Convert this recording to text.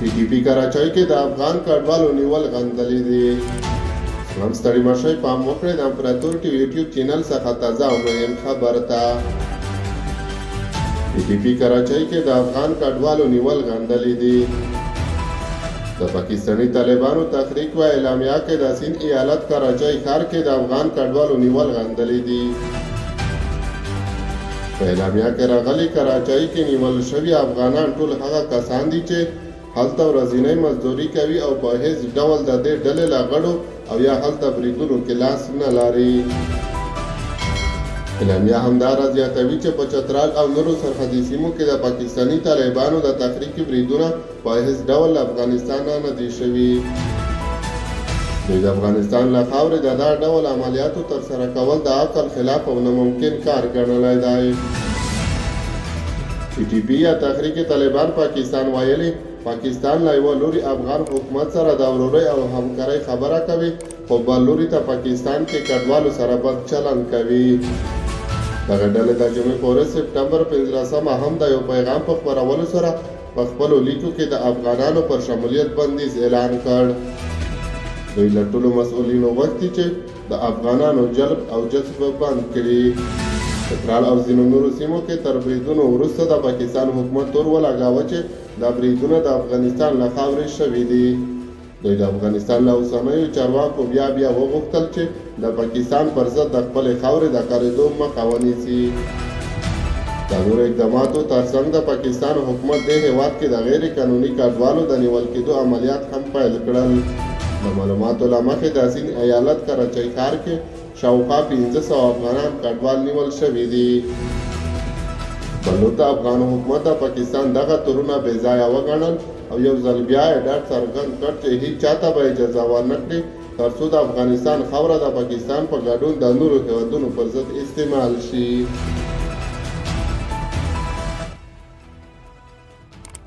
ټي ټي پي کراچۍ کې د افغان کډوالو نیول غندلي دي. سلام ستړي مشئ پام وکړئ د امپراتور ټي وي یوټیوب چینل څخه تازه او مهم خبر ته. ټي ټي پي کراچۍ کې د افغان کډوالو نیول غندلي دي. د پاکستاني طالبانو تحریک په اعلامیه کې د سیند ایالت کراچۍ ښار کې د افغان کډوالو نیول غندلي دي. په اعلامیه کې راغلي، کراچۍ کې نیول شوي افغانان ټول هغه کسان دي چې هلته ورځینۍ مزدوري کوي او په هېڅ ډول د دې ډلې له غړو او یا هلته بریدونو کې لاس نه لري. اعلامیه همداراز زیاتوي چې په چترال او نورو سرحدي سیمو کې د پاکستاني طالبانو د تحریکي بریدونه په هېڅ ډول له افغانستانه نه دي شوي. دوی د افغانستان له خاورې د دا ډول عملیاتو ترسره کول د عقل خلاف او ناممکن کار ګڼلی دی. ټي ټي پي یا تحریک طالبان پاکستان ویلي، پاکستان له یوه لوري افغان حکومت سره د ورورۍ او همکارۍ خبره کوي، خو بل لوري ته پاکستان کې کډوالو سره بد چلند کوي. دغې ډلې د جمعې په ورځ سپټمبر 15 هم د یو پیغام په خپرولو سره په خپلو لیکو کې د افغانانو پر شمولیت بندیز اعلان کړ. دوی له ټولو مسؤلینو غوښتي چې د افغانانو جلب او جذب بند کړي. چترال او ځینو نورو سیمو کې تر بریدونو وروسته د پاکستان حکومت تور ولګاوه چې دا بریدونه د افغانستان له خاورې شوي دي. دوی د افغانستان له اوسنیو چارواکو بیا بیا وغوښتل چې د پاکستان پر ضد د خپلې خاورې د کارېدو مخه ونیسي. د نورو اقداماتو ترڅنګ د پاکستان حکومت دې هېواد کې د غیر قانوني کډوالو د نیول کېدو عملیات هم پیل کړل. د معلوماتو له مخې د سیند ایالت کراچۍ ښار کې شاوخوا 500 افغانان کډوال نیول شوي دي. بل لور ته افغان حکومت د پاکستان دغه تورونه بې ځایه وګڼل او یو ځل بیا یې ډاډ څرګند کړ چې هیچا ته به اجازه ورنه کړي ترڅو د افغانستان خاوره د پاکستان په ګډون د نورو هېوادونو پر ضد استعمال شي.